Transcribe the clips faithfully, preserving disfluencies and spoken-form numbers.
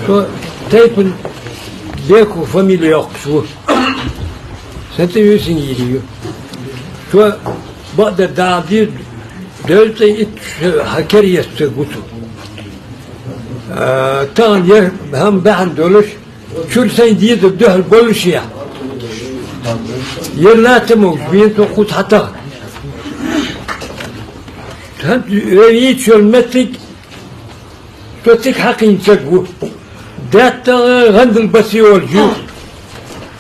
Со Тайпан Беку фамили йоккхуш ву. Сан цӀи Висингири ю. Со бакъдар дагӀдир, дезткъе итт шу хьа кер естта гуцу. А, тахан я хӀама бахьана долуш, чуьра сайн дезар дуьхьал болуш я. Ер латта могуш, бен со кхуза хьатаха. ХӀанз вай йийцуш йолу меттиг, со цига хьакхийна стаг ву. ДаьттагӀа гӀандал басе олуш ю.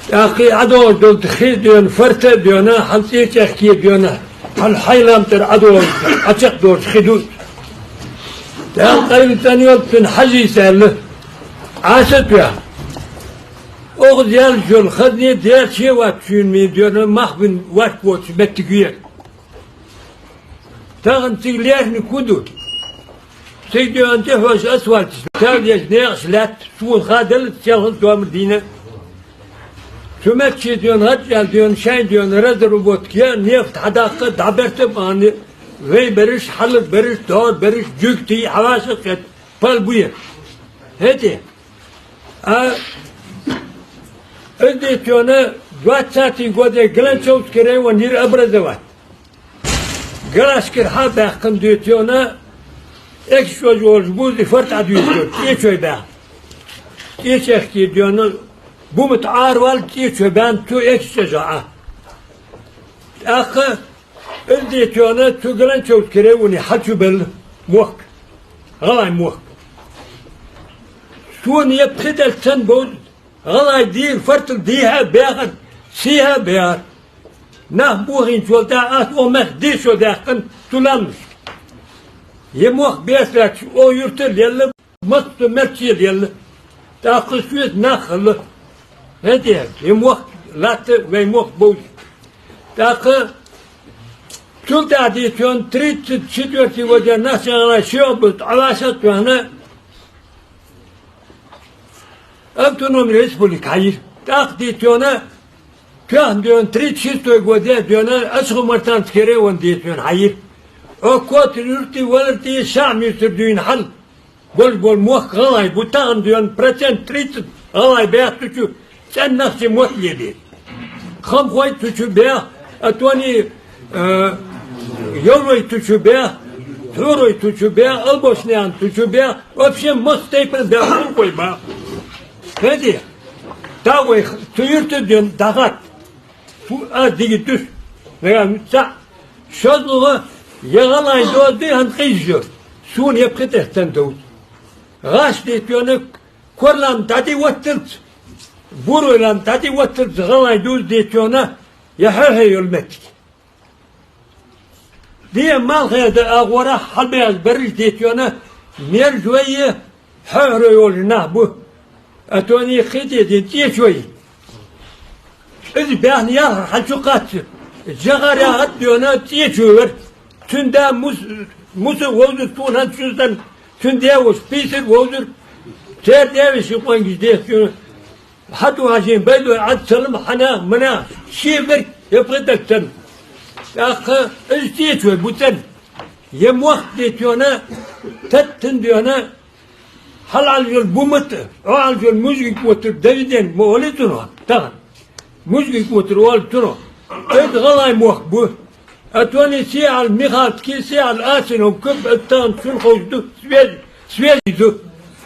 ТӀаккха и ӀадогӀуш долу хи а доьна, фарта а доьна, хьан цӀе чӀехке а доьна, хьан хьайлам тӀера ӀадогӀуш, Ӏачекхдолуш хи ду. ТӀаккха къайла цӀан йолчунна хьажийса аьлла, Ӏаса а тоьхна. Оха яьллачу йолу хазне дерче а вац шуьйна мийна доьна, мах бина варх воцу меттиг вера. Тахана цига леррина хӀун ду? Цига доьна тӀехьоьжуш асфальташ, тал деш некъаш лаьтта, суна хадалла, селхана томар дийна. Цу меттаче доьна гӀатӀ аьлла доьна, шайн доьна разработка я, нефть хьадаккха, дӀаберта а бахьана, вай берриш, хьалар берриш, догӀар берриш, жуьгтий, хьаваша а кхетта, пал бу я. ХӀетте? А, из дитёна двадцатый годе Галанчевский район йира образовать. Галашкара хьа а баьккхина дитёна, экс чӀож волуш бузи фарт Ӏа дуьйцура, цӀечой баьхна. ЦӀечехкий доьна, бумат Ӏараваьлла цӀечой баьхна, цу экс чӀожа Ӏа. ТӀаккха Ил дитёна цу Галанчевский районе хьалчу белла мохк, гӀалгӀай мохк. Суна я пхи дал цан бовза, гӀалгӀай дийр, фартал дийхьа а бехар, сийхьа а бехар. Нах бохийначул тӀаьхьа ас о мех дийшо даьккхина цу ламнаш. Я мохк беса лаьтташ, о юрта а лелла, Массо мерче лелла. ТӀаккха соьца нах хилла. ХӀетте, и мохк латта, вай мохк бовза. ТӀаккха цул тӀаьхьа дитёна тридцать четвёртый годе Нахчи-ГӀалгӀай ши область Ӏаваша а тоьхна, автономный республика хьайира. ТӀаккха дитёна тоьхна доьна тридцать шестой годе доьна Ачхо-Мартановский район дитёна хьайира. Оцу Котар-Юьртий, Валар-ТӀе, Шахьмисар дуьйна хьал. Болуш болу мохк гӀалгӀай бу, тахана доьна процент тридцать гӀалгӀай бех цу чу, цӀен нах чу мотт лелийра. Хамхой цу чу бех, а тони, а, Йоврой цу чу бех, Хьурой цу чу бех, Албошнаьхан цу чу бех, вообще массо тайпана бех, хамхой бех. ХӀетте, та вай цу юьрта доьна дӀахатта. Фу, а, диги туьш. Нагахь цхьаъ. ШозлагӀа я гӀалгӀайн доза ду, хӀанз къиза йо. Суна я пхи тӀе цан довза. ГӀаш дитёна, Корлам дӀатӀе ватталц, Бурой лам дӀатӀе ватталц гӀалгӀайн дуза дитёна, я хьо-хье йолу меттиг. Де малхеда агӀора хьалбеаза берриш дитёна, мержой, хьоьхьарой волу нах бу. А тони хи тӀе дина цӀечой. Иза баьхна яхар хьан чу кхачча, жагӀар яхат доьна цӀечой вара. Цуьнан да Мус-, Муса вовзур, цунан хӀанз чу сан, цуьнан де волуш Писар вовзур, церан девешин къонгаш дехчуьнан. Хьан ду хьажийна байдой Ӏад салам хьанах, манах, шен верг я пхи даг цан. ТӀаккха иза цӀечой бу цан. Я мохк дитёна, таттан доьна, хьалалжал бу матта, Ӏоалжал мужик вотур Давиден ма оли цунах, тахана. Мужик вотур оли цунах. Эд гӀалгӀай мохк бу. А тони сиал Михалский, сиал Асинов, куп, а тахана шун ховш ду, свежий, свежий ду.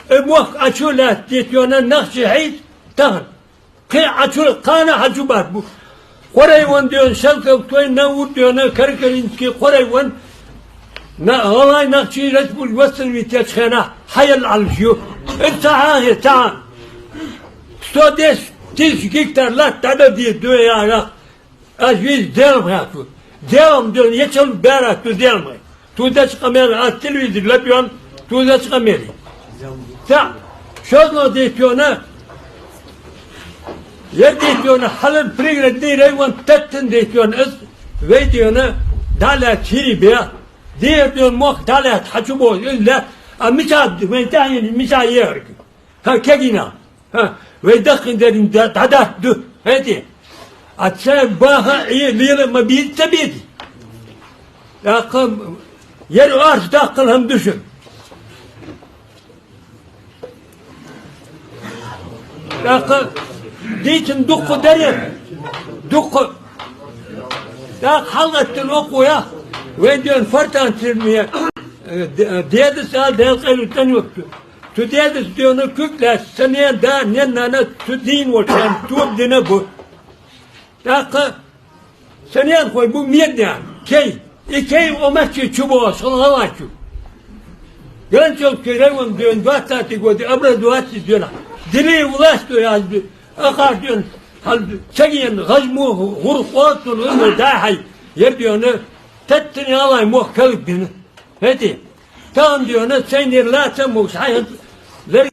Э, мохк а чу лаьтта дитёна, нах чу хьийца, тахана. Кхин а чу, кхана а хьан чу бат бу. Кхо район доьна, Шелковской, Навур доьна, Каракалинский, кхо район. На, гӀалгӀай нах чу республика восстановить ечу хенахь хьаелла Ӏалаш ю. Эр ца хьан хир, ца хьан. Сто десять тысяч гектар латта дӀададийр ду яхьа. Ас виза Делам хьаьхчу. Делам доьна, я чал бара ду Делам хьаьхчу. Тузачу къамел ас телевизор лабион, тузачу къамел. Ца, шозно дитёна, я дитёна, хьалан пригородный район таттан дитёна, ас вай доьна, дӀалаьцча хири бех, дехар доьна мохк дӀалаьцча хьан чу боху, иза лаьцна, а мича, вайн тӀаьхьена мича ехарг. ХӀа, кегина. ХӀа, вай дахкин дерриг да-, дӀадатта ду. ХӀетте. А ца баха, и лела ма бийца ца бийти. ТӀаккха яр орца даккхал хӀама ду шуна. ТӀаккха дийцина дукха даре, дукха. ТӀаккха хьалгӀеттина окхо яхь, вайн дена фортан тирме, э, д-, дедас ала, Дала къайлу тӀанваккху. Цу дедас дена куьг лаьцна, са нен да, нен нана цу дийна волчарна тоба дина бу. ТӀаккха са ненахой бу меднехь, кей. И кей Омаччи чу бохуш хала гӀалгӀачу. Гранчовский район дена двадцатый годе образоваться дена. Дили власть яз ахар дена. Хьал цаген гӀажмо гӀур къоцун гӀур дай хьай. Ер дена таттани алай мох калг дина. ХӀети. Тан дена цайнер лаца мохш хьай. Лер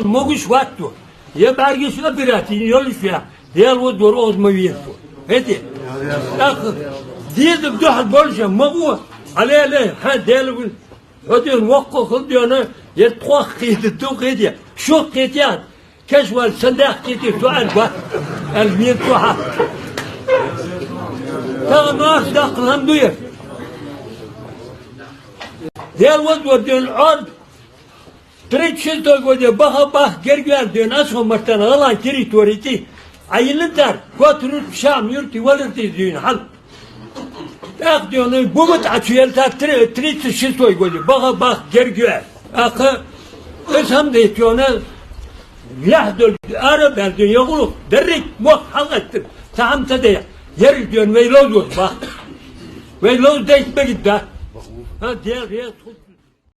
Могуш ватто. Я бӀаргаш операци йолуш веа, Дела вадор оз ма веза. ХӀети. ТӀаккха деза дуьхьал болча ма гӀо, Ӏалеле, хьан Дела вуьн. Хьо дена воккха хила дена, я тхох кхета ду кхетя, шух кхетя. Кеш вал сан дах кхетя, цу аьлла бат. Аьлла вен цу хьа. Таган нос даккха хӀама ду я. Дела вадор дена Ӏорд. Тридцать шестой годе баха бах гергвер дена асхо мартана гӀалгӀайн территори ти. Ӏайилла тар, котрур шам юрти валарти дюйна хьал. ТӀаккха дена бумат а чуел та три-, тридцать шестой годе баха бах гергвер. Аха, эс хӀам де тёна, лехь дол араб эр дена ягӀулух, деррик мох хьалгӀаттар. Ца хӀам ца де, ерриг дена вай ловзос бах. Вай ловз дайт багид да. Ха, дел рез худ.